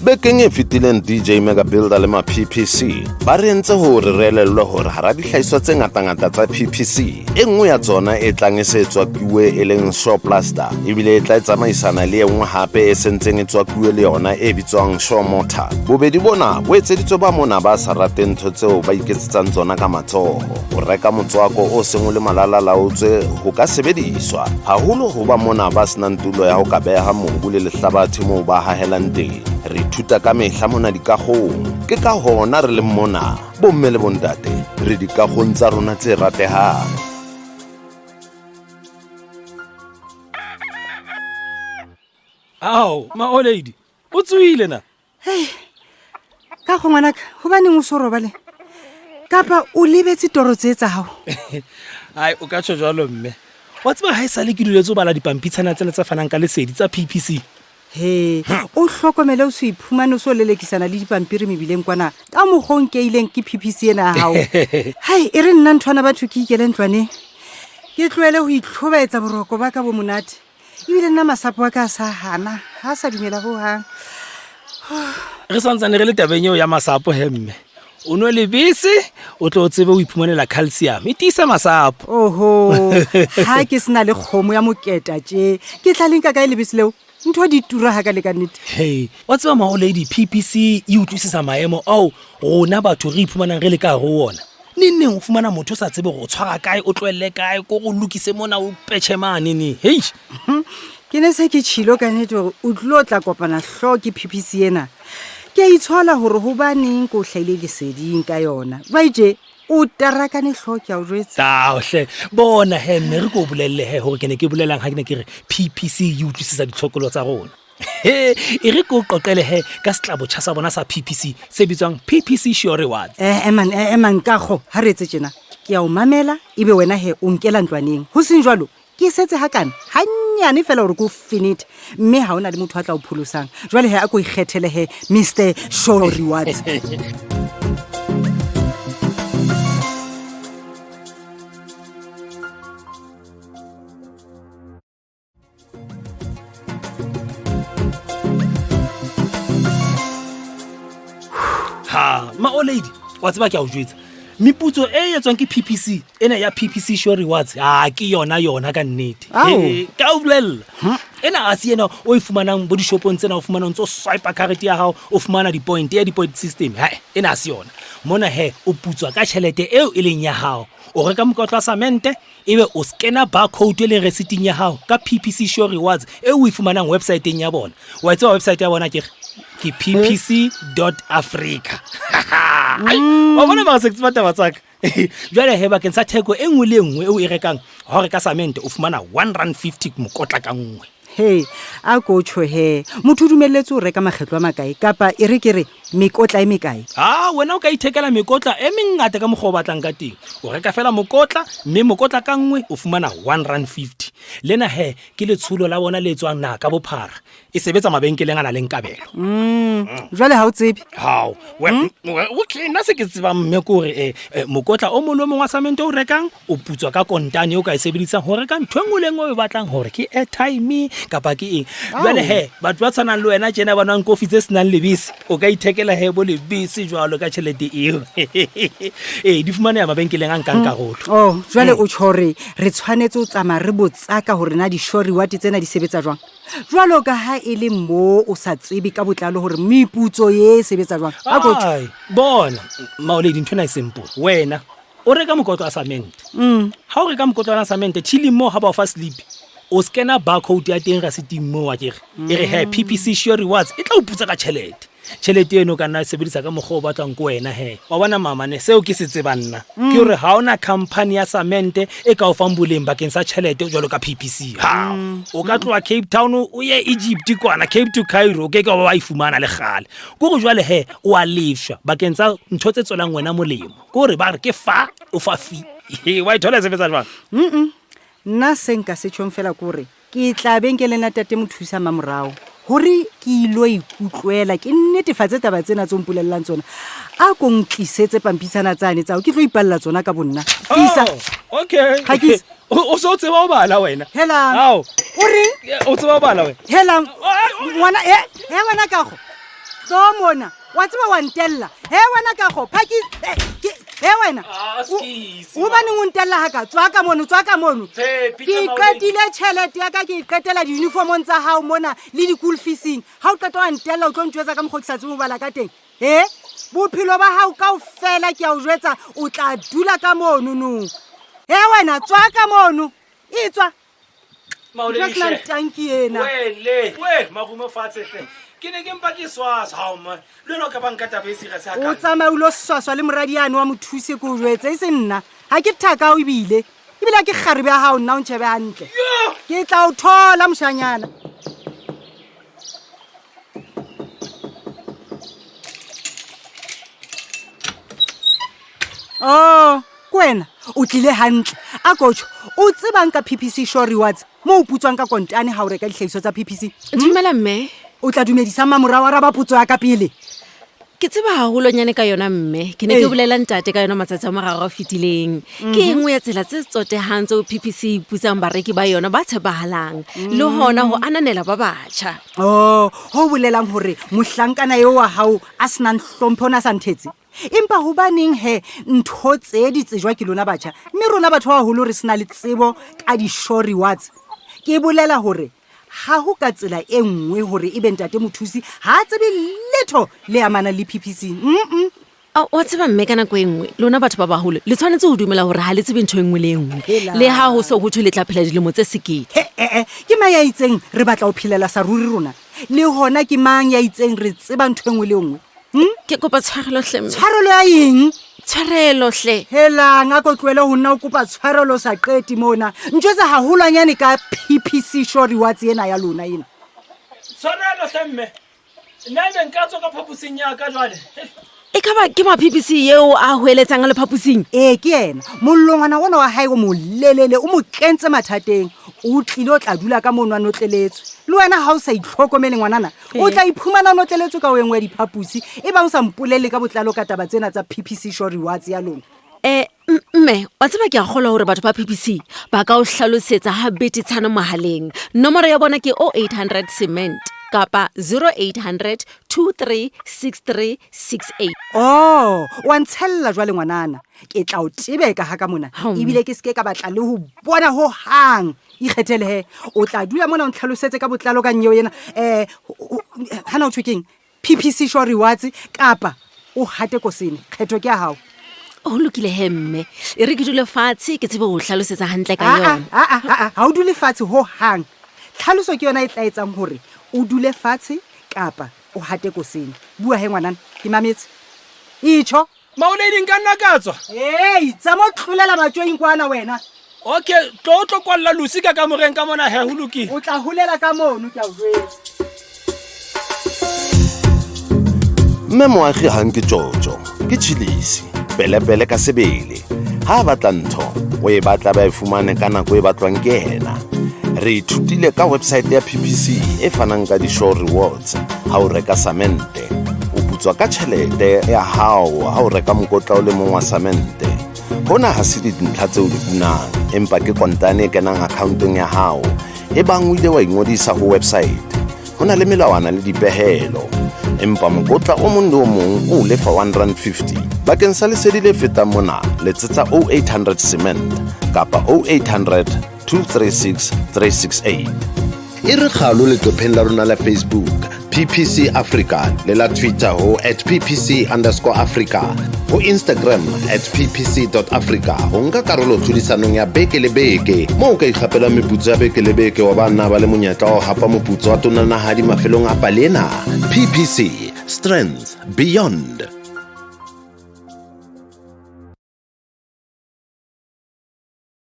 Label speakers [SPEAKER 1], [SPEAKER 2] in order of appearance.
[SPEAKER 1] Bekeng e fetileng DJ Mega Builder le ma-PPC ba re entse hore re elellwe hore hara dihlahiswa tse ngatangata tsa PPC e nngwe ya tsona e tlang e se tswakiwe e leng Shaw Plaster ebile e tla e tsamaisana le e nngwe hape e sentseng e tswakiwe le yona e bitswang Shaw Mortar. Bobedi bona bo etseditswe ba mona ba sa rateng ntho tseo ba iketsetsang tsona ka matsoho. Ho reka motswako o seng o le malalalaotswe ho ka sebediswa haholo ho ba mona ba senang tulo ya ho ka beha mobu le lehlabathe moo ba hahelang teng. Re ithuta ka mehla mona dikagong. Ke ka hona re leng mona, bomme le bontate, re dikagong tsa rona tse ratehang.
[SPEAKER 2] Ao, ma o lady, o tsoile na?
[SPEAKER 3] Hei, ka go ngwanaka, gobaneng o so robale? Kapa o lebetse toro tse tsa gago?
[SPEAKER 2] Ai, o ka tjho jwalo mme. Wa tseba ha e sale ke duletse ho bala dipampitshana tsena tse fanang ka lesedi tsa PPC.
[SPEAKER 3] He, o hlokomele o se iphumane o so lelekisana le dipampiri mebileng kwana ka mokgwa o nkeileng ke PPC ena ya gago. Hai, e re nna nthwana batho ke ikele ntlwaneng. Ke tlohele ho itlhobaetsa boroko ba ka bo monate. Ebile nna masapo a ka a sa hana, ha a sa dumela hohang.
[SPEAKER 2] Re santsane re le tabeng eo ya masapo he mme. O nwe lebese o tlo tsebe ho iphumanela calcium e tiisa masapo.
[SPEAKER 3] Oho, ha ke sena le kgomo ya moketa tje, ke tla le nka kae lebese leo? Ntho di tura ha ka le ka nnete.
[SPEAKER 2] Hey, wa tseba ma lady PPC e utlwisisa maemo ao rona batho re iphumanang re le ka hare ho ona. Neng neng o fumana motho o sa tsebe hore o tshwara kae, o tlohelle kae, ko o lokise mona o petjhe mane ne. Hei.
[SPEAKER 3] Ke ne se ke tjhilo ka nnete hore o tlilo tla kopana hlooho ke PPC ena. Ke a itshola hore hobaneng ke o hlahile leseding ka yona. Jwale tje o tarakane hlooho ke a o jwetsa.
[SPEAKER 2] Tao hle, bona he mme re ko bolelle he hore ke ne ke bolelang ha ke ne ke re PPC e utlwisisa ditlhokolo tsa rona. He, e re ke o qoqele he ka setlabotjha sa bona sa PPC se bitswang PPC Sure Rewards.
[SPEAKER 3] Eh, eman, eh, eman kago, ha re etse tjena. Ke a o mamela, ebe wena he o nkela ntlwaneng. Ho seng jwalo, ke setse hakana, hannyane fela hore ke o fenethe, mme ha hona le motho a tla o pholosang. Jwale he a ko ikgethele he, Mister Sure Rewards.
[SPEAKER 2] Ha, ma o lady, wa tseba ke a o jwetsa. Meputso e etswang ke PPC, ena ya PPC Sure Rewards, ha ke yona yona ka nnete.
[SPEAKER 3] Ao.
[SPEAKER 2] He, ka o bolella. Ena ha se ena o e fumanang bo dishopong tsena o fumana o ntso swipe karete ya hao, o fumana di-point ya di-point system. Ha, ena ha se yona. Mona he, o putswa ka tjhelete eo e leng ya hao. O reka mokotla wa samente, ebe o scanner barcode e leng receipting ya hao ka PPC Sure Rewards e o e fumanang websiteng ya bona. Wa e tseba website ya bona ke re? Ke ppc.africa. Ai, wa bona mara se ke tseba taba tsa ka. Jwale he bakeng sa theko e nngwe le e nngwe eo e rekang, ha o reka samente o fumana one rand fifty mokotla ka nngwe.
[SPEAKER 3] He, a ko tjho he, motho o dumelletswe ho reka makgetlo a makae kapa e re ke re mekotla e mekae?
[SPEAKER 2] Ha, wena o ka ithekela mekotla e mengata ka mokgwa o batlang ka teng. O reka fela mokotla, mme mokotla ka nngwe o fumana one rand fifty. Lena he ke letsholo la bona le tswang naha ka bophara. E sebetsa mabenkeleng a nang le kabelo.
[SPEAKER 3] Jwale ha o tsebe?
[SPEAKER 2] Hao, okay, nna se ke tsebang mme ke hore, mokotla o mong le o mong wa samente o rekang o putswa ka kontane o ka e sebedisang ho reka ntho e nngwe le e nngwe o e batlang, hore ke airtime kapa ke eng. Jwale he, batho ba tshwanang le wena tjena ba nwang kofi tse senang lebese, o ka ithekela he bo lebese jwalo ka tjhelete eo. Ee, di fumaneha mabenkeleng a nkang karolo.
[SPEAKER 3] Oh, jwale o tjho hore re tshwanetse ho tsamaya re botsaka hore na di-sure reward tsena di sebetsa jwang? Jwalo ka ha e le mo o sa tsebe ka botlalo hore meputso e sebetsa jwang. A ko tjho.
[SPEAKER 2] Ai, bona, Maoledi, ntho ena e simple. Wena o reka mokotlo wa samente. Ha o reka mokotlo wa samente, chilling moo ha ba o fa slip, o scanner barcode ya teng rasiting moo wa kere. E re he, PPC Sure Rewards e tla o putsa ka tjhelete. Tjhelete eno o ka nna sebedisa ka mokgwa o batlang ko wena he. Wa bona mama ne, seo ke se tsebang nna ke hore ha ona company ya samente e ka o fang boleng bakeng sa tjhelete jwalo ka PPC. Ha, o ka tloha Cape Town o ye Egypt kwana, Cape to Cairo, o ke ke wa ba wa e fumana le kgale. Ke hore jwale he, o a lefshwa bakeng tsa ntho tse tswelang wena molemo. Ke hore ba re ke fa, o fa fee. Wa e thola e sebetsa jwang?
[SPEAKER 3] Nna se nka se tjhong fela ke hore ke tla benkeleng la tate Mothusa Mamorao. Gore ke ilo ikutlwela ke nnetefatse taba tsena tse o mpolelelang tsona, a ko ntlisetse pampitshana tsane tsao ke tlo ipalela tsona ka bonna. Isa.
[SPEAKER 2] Oh, okay.
[SPEAKER 3] Phakisa.
[SPEAKER 2] O se o tseba ho bala wena.
[SPEAKER 3] Helang.
[SPEAKER 2] Ao.
[SPEAKER 3] O reng?
[SPEAKER 2] O tseba ho bala wena.
[SPEAKER 3] Helang. Ngwana e, he wena kago. Tlo mona. Wa tseba wa ntella. He wena kago. Phaki ke he wena.
[SPEAKER 2] Ah, skisi,
[SPEAKER 3] O baneng o ntella haka? Tswa ka mono, tswa ka mono.
[SPEAKER 2] Tshepi,
[SPEAKER 3] Ke
[SPEAKER 2] tsamaya o
[SPEAKER 3] qetile tjhelete ya ka, ke e qetela di-uniformong tsa hao mona le di-school feesing. Ha o qeta wa ntella o tlo ntjwetsa ka mokgwa o ke sa tsebe ho bala ka teng. He? Bophelo ba hao kaofela ke a o jwetsa, o tla dula ka mono no. He wena, tswa ka mono. E tswa.
[SPEAKER 2] Maoledi
[SPEAKER 3] Ntho e senang
[SPEAKER 2] hle.
[SPEAKER 3] tanki ena.
[SPEAKER 2] Wele, we, marumo fatshe hle. Ke ne ke mpa ke swaswa, hao ma. Le wena o ka ba nka taba e serious
[SPEAKER 3] O
[SPEAKER 2] hakana.
[SPEAKER 3] tsamaya o lo swaswa le moradi yane wa mothuse ke o jwetse, e se nna. Ha ke thaka hao ebile. Ebile ha ke kgarebe ya hao nna o ntjhebe hantle.
[SPEAKER 2] Yo!
[SPEAKER 3] Ke tla o thola moshanyana. Oh, ke wena o tlile hantle. A kotjho, o tsebang ka PPC Sure Rewards moo o putswang ka kontane ha o reka dihlahiswa tsa PPC?
[SPEAKER 4] Dumela mme.
[SPEAKER 3] O tla dumedisa mamorao araba potso ya ka pele.
[SPEAKER 4] Ke tseba haholonyane ka yona mme. Ke ne ke
[SPEAKER 3] Ee.
[SPEAKER 4] bolela ntate ka yona matsatsi a mararo a fetileng. Ke e nngwe ya tsela tse tsotehang tseo PPC e putsang bareki ba yona ba tshepahalang le hona ho ananela ba batjha.
[SPEAKER 3] Oh, ho bolelang hore mohlankana eo wa hao a senang hlompho o ne a sa nthetse. Empa hobaneng he ntho tse di tsejwa ke lona batjha, mme rona batho ba baholo re sena le tsebo ka di-Sure Rewards. Ke bolela hore ha ho ka tsela e nngwe hore ebe ntate mothusi ha a tsebe letho le amanang le PPC. Mm-mm.
[SPEAKER 4] A, wa tseba mme ka nako e nngwe lona batho ba baholo le tshwanetse ho dumela hore ha le tsebe ntho e nngwe le e nngwe.
[SPEAKER 3] Hela.
[SPEAKER 4] Le ha ho se ho thwe le tla phela dilemo tse sekete.
[SPEAKER 3] He, eh, eh, ke mang ya itseng re batla ho phelela sa ruri rona? Le hona ke mang ya itseng re tseba ntho e nngwe le e nngwe?
[SPEAKER 4] Ke kopa tshwarelo hle mme.
[SPEAKER 3] Tshwarelo ya eng?
[SPEAKER 4] Tshwarelo hle.
[SPEAKER 3] Helang, a ko tlohele ho nna o kopa tshwarelo o sa qete mona. Ntjwetse haholwanyane ka PPC Sure Rewards ena ya lona ena.
[SPEAKER 2] Tshwarelo hle mme. Nna ebe nka tswa ka phaposing ya ka jwale.
[SPEAKER 4] E ka ba ke ma PPC eo a hweletsang a le phaposing?
[SPEAKER 3] Ee, ke yena. Mollongwana ona wa hae o molelele, o mo kentse mathateng. O tlile o tla dula ka mono a notleletswe. Le wena ha o sa itlhokomele ngwanana, o tla iphumana o notleletswe ka ho e nngwe ya diphaposi, e bang o sa mpolelle ka botlalo ka taba tsena tsa PPC Sure Rewards ya lona.
[SPEAKER 4] Mme, wa tseba ke a kgolwa hore batho ba PPC ba ka o hlalosetsa ha betetshana mohaleng. Nomoro ya bona ke 0800 cement kapa 0800 236368.
[SPEAKER 3] Oh, wa ntshella jwale ngwanana. Ke tla o tebeka ha ka mona.
[SPEAKER 4] Hao, mme.
[SPEAKER 3] Ebile ke seke ka batla le ho bona ho hang. Ikgethele he. O tla dula mona o ntlhalosetse ka botlalo ka nnyeo ena. Hana o thwe keng? PPC Sure Rewards kapa o hate kosene. Kgetho ke ya hao.
[SPEAKER 4] Ho lokile he mme. E re ke dule fatshe ke tsebe ho hlalosetsa hantle ka
[SPEAKER 3] Ah, ah,
[SPEAKER 4] yona.
[SPEAKER 3] ah, ah, ah, ah, ha o dule fatshe ho hang. Tlhaloso ke yona e tla etsang hore o dule fatshe kapa o hate kosene. Bua he ngwanana, ke mametse. Itjho.
[SPEAKER 2] Maoledi nka nna ka tswa.
[SPEAKER 3] Ei, tsa mo tlolela matjoing kwana wena.
[SPEAKER 2] Okay, tlo o tlo kwalla Lucy ka kamoreng ka mona he, ho lokile.
[SPEAKER 3] O tla holela ka mono ke a o jwetsa.
[SPEAKER 1] Mme Moagi ha nke tjotjo, ke tjhilisi, pelepele ka sebele. Ha a batla ntho, o e batla ba e fumane ka nako e batlwang ke yena. Re ithutile ka website ya PPC e fanang ka di-Sure Rewards ha o reka samente. O putswa ka tjhelete ya hao ha o reka mokotla o le mong wa samente. Hona ha se dintlha tseo di unang, empa ke kontane e kenang accountong ya hao. Ebang o ile wa ingodisa ho website, ho na le melawana le dipehelo. Empa mokotla o mong le o mong o lefa one rand fifty. Bakeng sa lesedi le fetang mona, letsetsa 0800 cement kapa 0800 236 368. E re kgalo leqepheng la rona la Facebook, PPC Africa, le la Twitter ho at P P C underscore Africa, ho Instagram at P P C dot Africa, ho nka karolo tlhodisanong ya beke le beke, moo o ka ikgapelang meputso ya beke le beke wa ba nna ba le monyetla wa ho hapa moputso wa tonanahadi mafelong a pale ena. PPC, Strength Beyond.